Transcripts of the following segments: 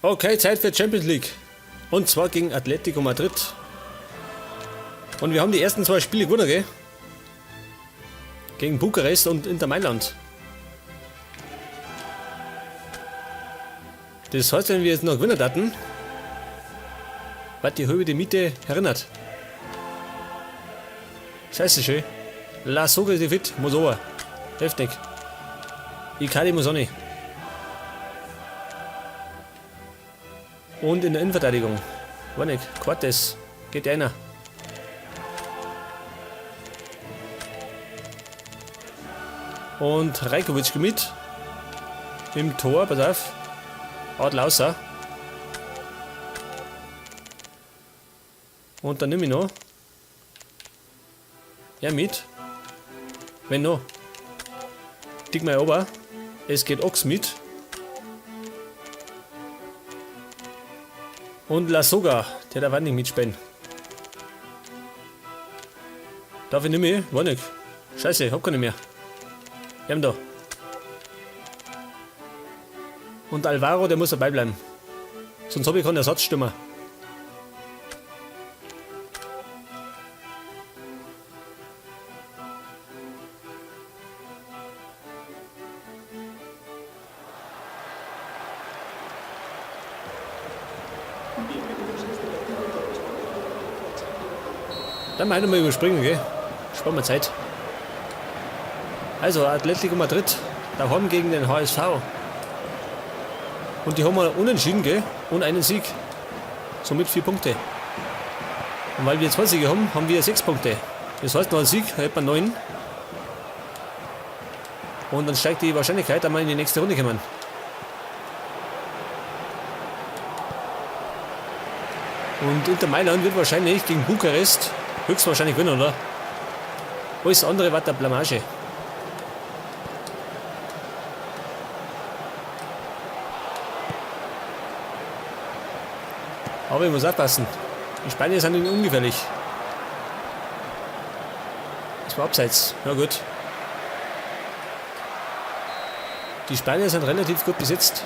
Okay, Zeit für Champions League. Und zwar gegen Atletico Madrid. Und wir haben die ersten zwei Spiele gewonnen, gell? Gegen Bukarest und Inter Mailand. Das heißt, wenn wir jetzt noch gewinnen hatten, wird die halbe die Miete erinnert. Scheiße, schön. La Soga ist fit, muss over. Heftig. Icardi muss auch nicht. Und in der Innenverteidigung. War nicht. Cortes. Geht einer. Und Rajkovic geht mit. Im Tor, pass auf. Adler außer. Und dann nehme ich noch. Ja, mit. Wenn noch. Dick mal ober. Es geht Ochs mit. Und Lasogga, der darf auch nicht mitspielen. Darf ich nicht mehr? War nicht. Scheiße, ich hab keine mehr. Wir haben da. Und Alvaro, der muss dabei bleiben. Sonst hab ich keinen Ersatzstürmer. Dann mal einmal überspringen, gell? Sparen wir Zeit. Also Atletico Madrid, daheim gegen den HSV. Und die haben wir unentschieden, gell? Und einen Sieg. Somit 4 Punkte. Und weil wir 2 Siege haben, haben wir 6 Punkte. Das heißt, noch ein Sieg, hätten wir 9. Und dann steigt die Wahrscheinlichkeit, dass wir in die nächste Runde kommen. Und Inter Mailand wird wahrscheinlich gegen Bukarest höchstwahrscheinlich gewinnen, oder? Alles andere war der Blamage. Aber ich muss aufpassen. Die Spanier sind ihnen ungefährlich. Das war abseits. Ja gut. Die Spanier sind relativ gut besetzt.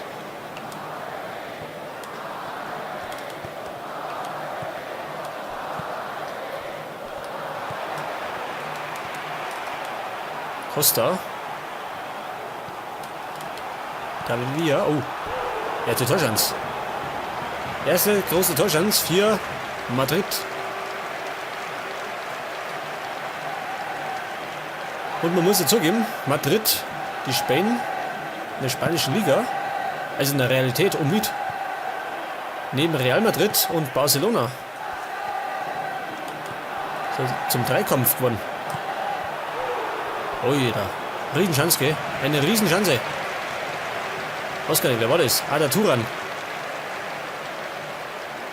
Costa. David Villa. Oh. Erste Torchance. Erste große Torchance für Madrid. Und man muss ja zugeben, Madrid, die spielen in der spanischen Liga, also in der Realität um mit. Neben Real Madrid und Barcelona. So, zum Dreikampf gewonnen. Oh jeder. Riesenchance, gell? Eine Riesenchance. Weiß gar nicht, wer war das? Ah, der Turan.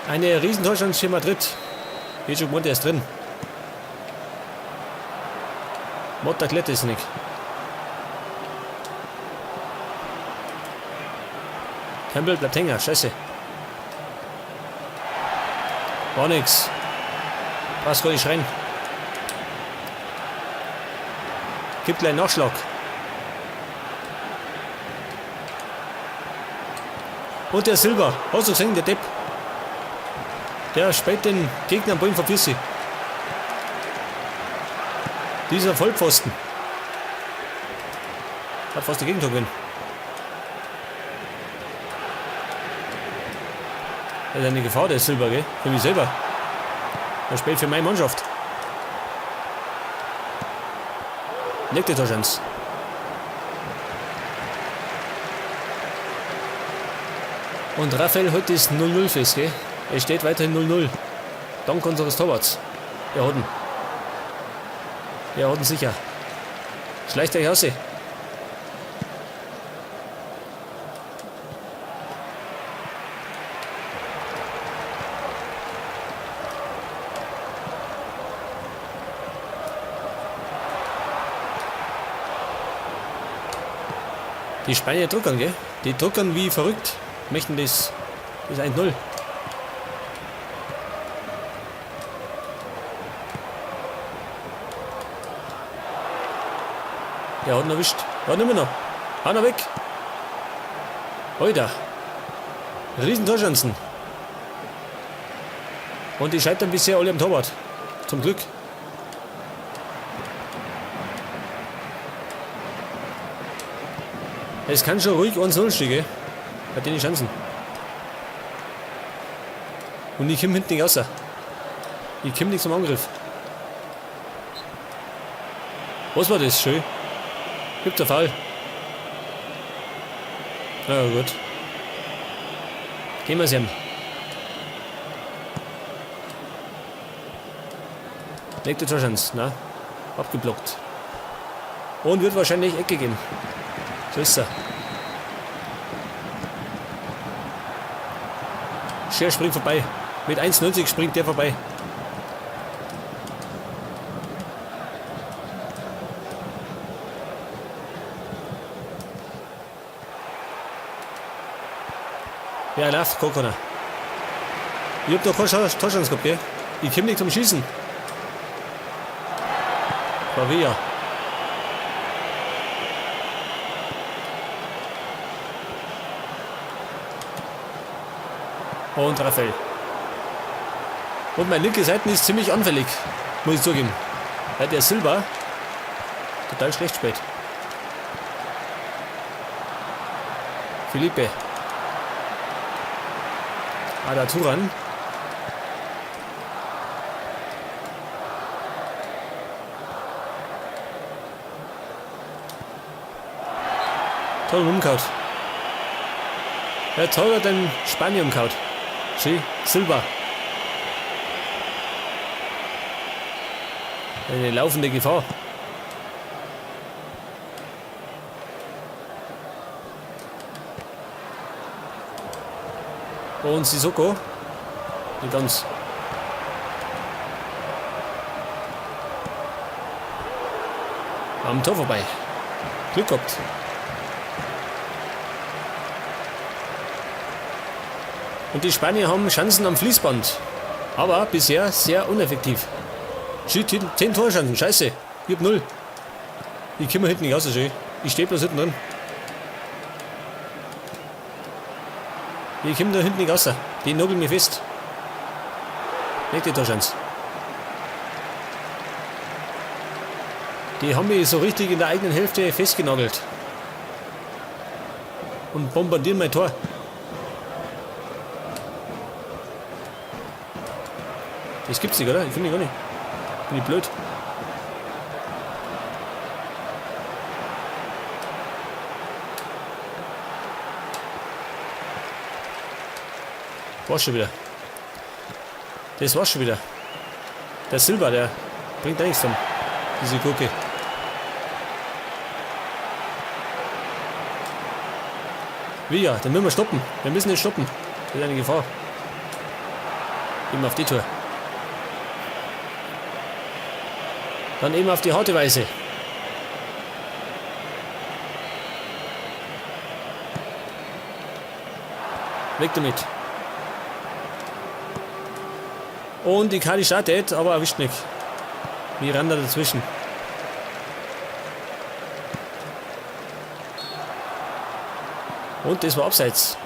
Eine Riesentorchance für Madrid. Hier schon gewonnen, der ist drin. Motta glätt ist nicht. Campbell bleibt hängen, scheiße. War nix. Passt gar nicht rein. Gibt gleich einen Nachschlag. Und der Silva. Hast du gesehen, der Depp? Der spielt den Gegner am Boden von Füße. Dieser Vollpfosten. Hat fast den Gegentor gewonnen. Das ist eine Gefahr, der Silva, gell? Für mich selber. Er spielt für meine Mannschaft. Legt die Torchance. Und Raphael heute ist 0-0 fest, gell? Es steht weiterhin 0-0. Dank unseres Torwarts. Er hat ihn. Er hat ihn sicher. Schleicht euch raus. Die Spanier druckern, gell? Die druckern wie verrückt. Möchten das 1-0. Der hat ihn erwischt. Der hat ihn immer noch. Hau ihn weg. Alter. Riesen Torchancen. Und die scheitern bisher alle am Torwart. Zum Glück. Es kann schon ruhig 1-0 stehen, gell? Bei den Chancen. Und ich komme hinten nicht raus. Ich komme nicht zum Angriff. Was war das? Schön. Gibt der Fall. Na ja, gut. Gehen wir's ihm. Nächste Torchance, na? Abgeblockt. Und wird wahrscheinlich Ecke gehen. So ist er. Scher springt vorbei. Mit 1,90 springt der vorbei. Ja, läuft, gar keiner. Ich hab da keine Torchance gehabt, gell? Ich komm nicht zum Schießen. Bavia. Und Raphael. Und meine linke Seite ist ziemlich anfällig, muss ich zugeben. Weil der Silva total schlecht spielt. Felipe. Arda Turan. Toll umgehauen. Ja, toll hat den Spanier umgehauen. Schön, Silva. Eine laufende Gefahr. Und Sissoko. Nicht ganz. Am Tor vorbei. Glück gehabt. Und die Spanier haben Chancen am Fließband. Aber bisher sehr uneffektiv. 10 Torchancen, scheiße. Ich hab 0. Ich komme hinten nicht raus, schön. Ich stehe bloß hinten drin. Ich komme da hinten nicht raus. Die nageln mich fest. Nicht die Torchance. Die haben mich so richtig in der eigenen Hälfte festgenagelt. Und bombardieren mein Tor. Das gibt's nicht, oder? Ich finde gar nicht. Bin ich blöd. War's schon wieder. Das war's schon wieder. Der Silva, der bringt da nichts um. Diese Gurke. Villa, den müssen wir stoppen. Wir müssen den stoppen. Das ist eine Gefahr. Eben auf die Tour. Dann eben auf die harte Weise. Weg damit. Und die Kali startet, aber erwischt nicht. Miranda dazwischen. Und das war abseits.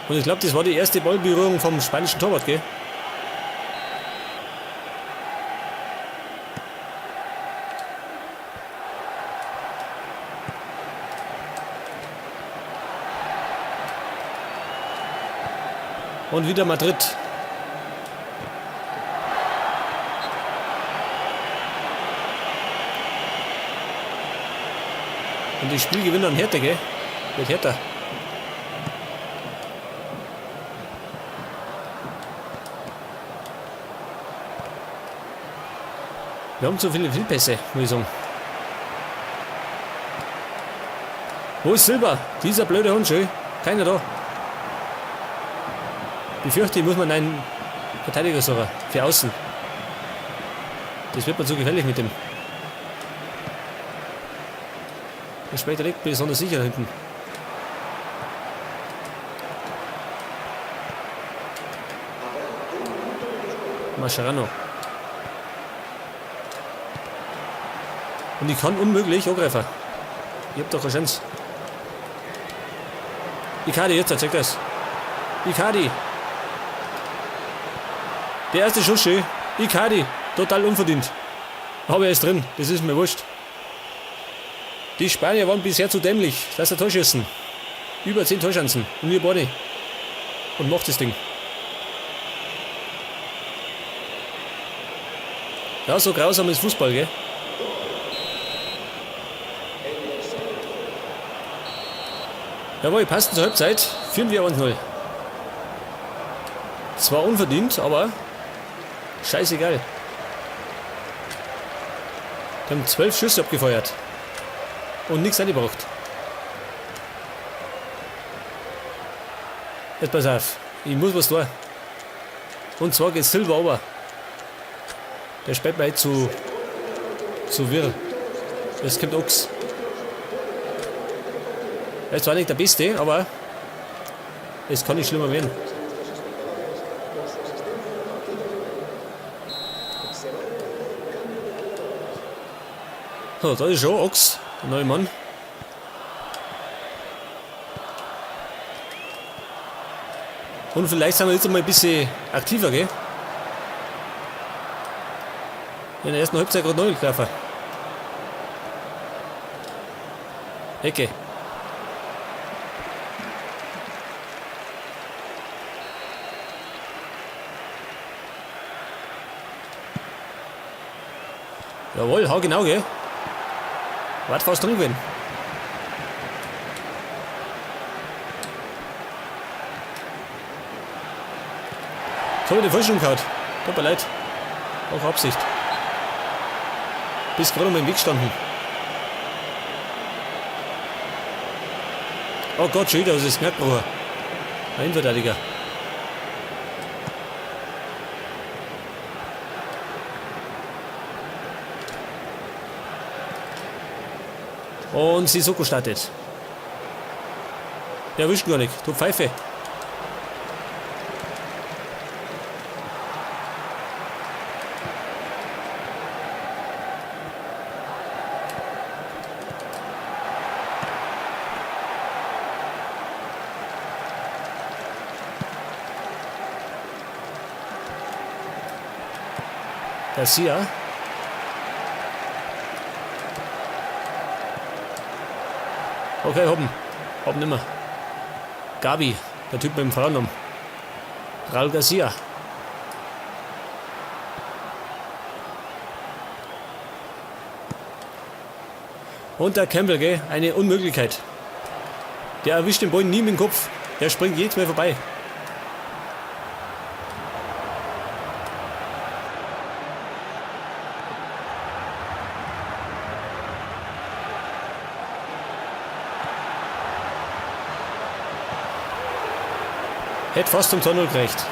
Und ich glaube, das war die erste Ballberührung vom spanischen Torwart, gell? Und wieder Madrid. Und die Spielgewinner an Härte, gell? Wird härter. Wir haben zu viele Fehlpässe, muss ich sagen. Wo ist Silva? Dieser blöde Hund, schön. Keiner da. Ich fürchte, ich muss mir einen Verteidiger suchen. Für außen. Das wird mir zu gefährlich mit dem. Der später liegt besonders sicher da hinten. Mascherano. Und ich kann unmöglich angreifen. Ich hab doch keine Chance. Icardi, jetzt, zeig das. Icardi. Der erste Schuss schön. Icardi. Total unverdient. Aber er ist drin. Das ist mir wurscht. Die Spanier waren bisher zu dämlich. Lass der Tor schießen. Über 10 Torchancen. Und wir beide. Und macht das Ding. Ja, so grausam ist Fußball, gell? Jawohl, passt zur Halbzeit. Führen wir 1-0. Zwar unverdient, aber scheißegal. Wir haben 12 Schüsse abgefeuert. Und nichts eingebracht. Jetzt pass auf. Ich muss was tun. Und zwar geht Silva runter. Der spielt mir zu wirr. Es kommt Ochs. Er ist zwar nicht der Beste, aber es kann nicht schlimmer werden. So, da ist schon Ochs, der neue Mann. Und vielleicht sind wir jetzt einmal ein bisschen aktiver, gell? In der ersten Halbzeit gerade neu gelaufen. Ecke. Jawohl, hau genau, gell? Wart fast drin gewesen. So, hab ich den falschen umgehauen. Tut mir leid. Auch Absicht. Bist gerade um den Weg gestanden. Oh Gott, schon wieder, was ist Knackbruch? Ein Innenverteidiger. Und Sissoko startet. Der erwischt gar nicht. Du Pfeife. Garcia. Okay, hoppen. Hoppen nimmer. Gabi, der Typ mit dem Frauennamen. Raul Garcia. Und der Campbell, gell? Eine Unmöglichkeit. Der erwischt den Ball nie mit dem Kopf. Der springt jedes Mal vorbei. Hätte fast zum Tunnel gereicht.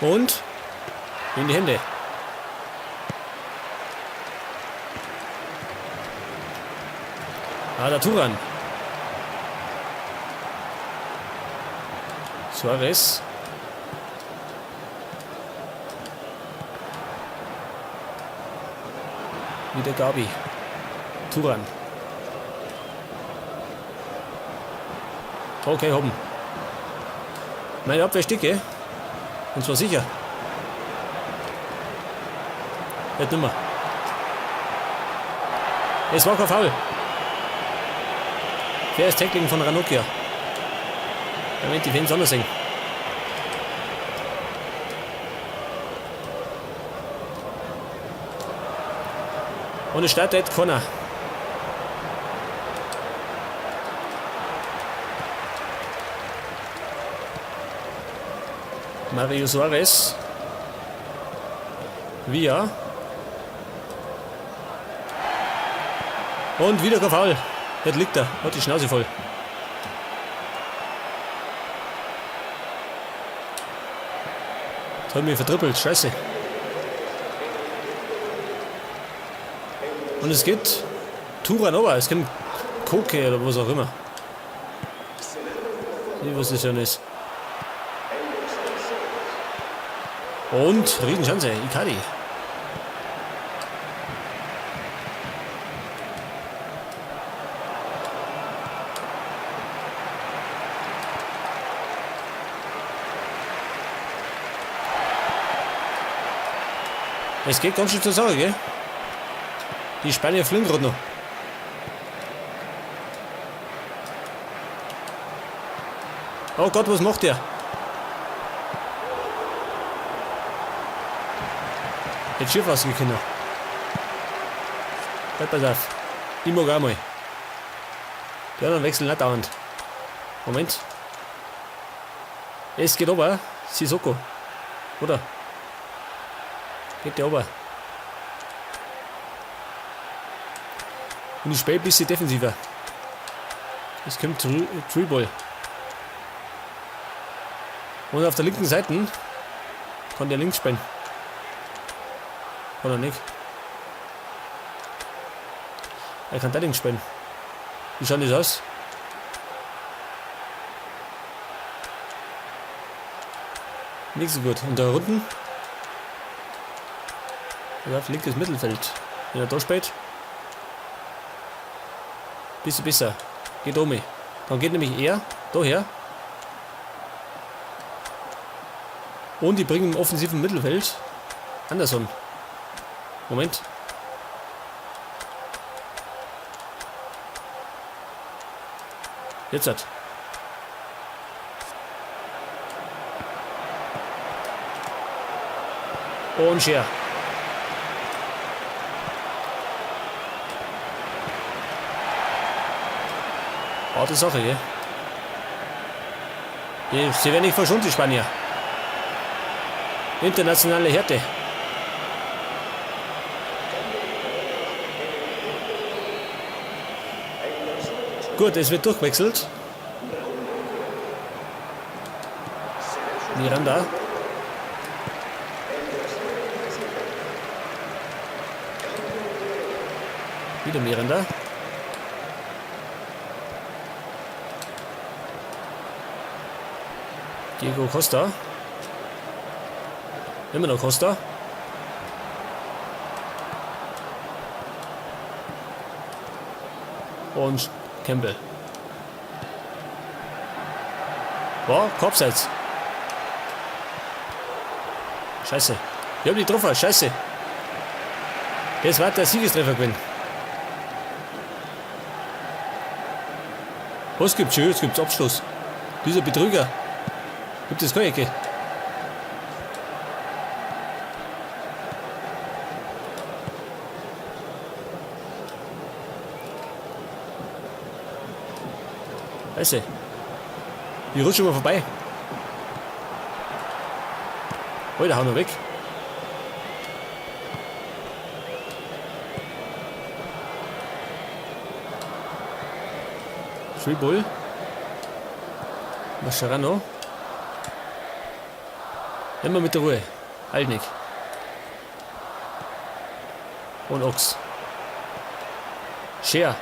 Und in die Hände. Ah, der Turan. Suarez. Wieder Gabi. Turan. Okay, hoppen. Meine Abwehr ist dicke. Und zwar sicher. Nicht nimmer. Es war kein Foul. Faires Tackling von Ranocchia. Da werden die Fans anders sehen. Und es startet Connor. Mario Suarez. Villa. Und wieder kein Foul. Jetzt liegt er. Hat die Schnauze voll. Jetzt hat mich vertrippelt. Scheiße. Und es geht Turanova. Es kommt Koke oder was auch immer. Ich weiß es ja nicht. Und Riesenchance, Icardi. Es geht ganz schön zur Sache, gell? Die Spanier fliegen gerade noch. Oh Gott, was macht der? Hätte schief ausgehen können. Halt, pass auf. Ich mag auch mal. Die anderen wechseln nicht dauernd. Moment. Es geht runter. Sissoko. Oder? Geht der runter. Und ich spiele ein bisschen defensiver. Es kommt Triball. Und auf der linken Seite kann der links spielen. Kann er nicht. Er kann da links spielen. Wie schaut das aus? Nicht so gut. Und da unten? Auf linkes Mittelfeld. Wenn er da spielt. Bisschen besser. Geht um. Dann geht nämlich er daher. Und die bringen im offensiven Mittelfeld Anderson. Moment. Jetzt hat. Und Scher. Harte Sache, gell? Sie werden nicht verschont, die Spanier. Internationale Härte. Gut, es wird durchgewechselt. Miranda. Wieder Miranda. Diego Costa. Immer noch Costa. Und Campbell. Boah, Korbseits. Scheiße. Ich hab die getroffen, scheiße. Das war der Siegestreffer gewesen. Was gibt's schon? Jetzt gibt's Abschluss. Dieser Betrüger. Gibt es keine Ecke? Scheiße. Ich rutsche mal vorbei. Alter, hau noch weg. Free Bull. Mascherano. Immer mit der Ruhe. Halt nicht. Und Ochs. Scher.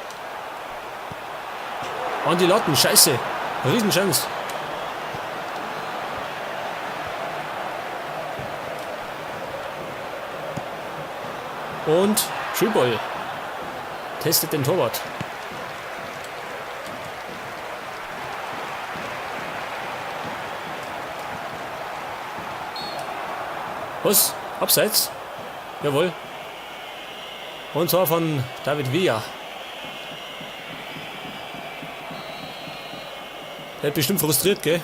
An die Latten, scheiße. Riesenchance. Und Tribol testet den Torwart. Was? Abseits? Jawohl. Und zwar von David Villa. Der ist bestimmt frustriert, gell?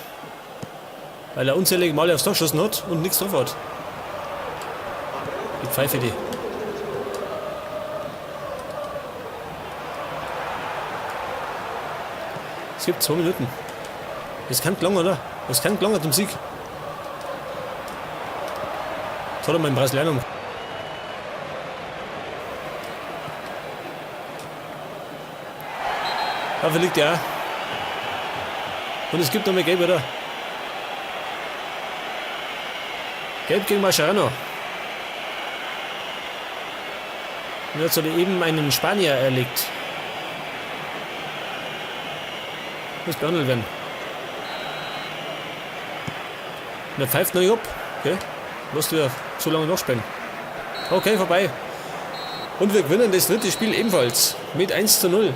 Weil er unzählige Male aufs Tor geschossen hat und nichts drauf hat. Die Pfeife die. Es gibt 2 Minuten. Es kann gelungen, oder? Es kann gelungen zum Sieg. Jetzt hat er mal einen Brasilianer. Dafür liegt er auch. Und es gibt noch mehr Gelb, oder? Gelb gegen Mascherano. Und jetzt hat er eben einen Spanier erlegt. Muss behandelt werden. Und er pfeift noch nicht ab. Okay. Lass dir so lange noch spielen. Okay, vorbei. Und wir gewinnen das dritte Spiel ebenfalls mit 1:0.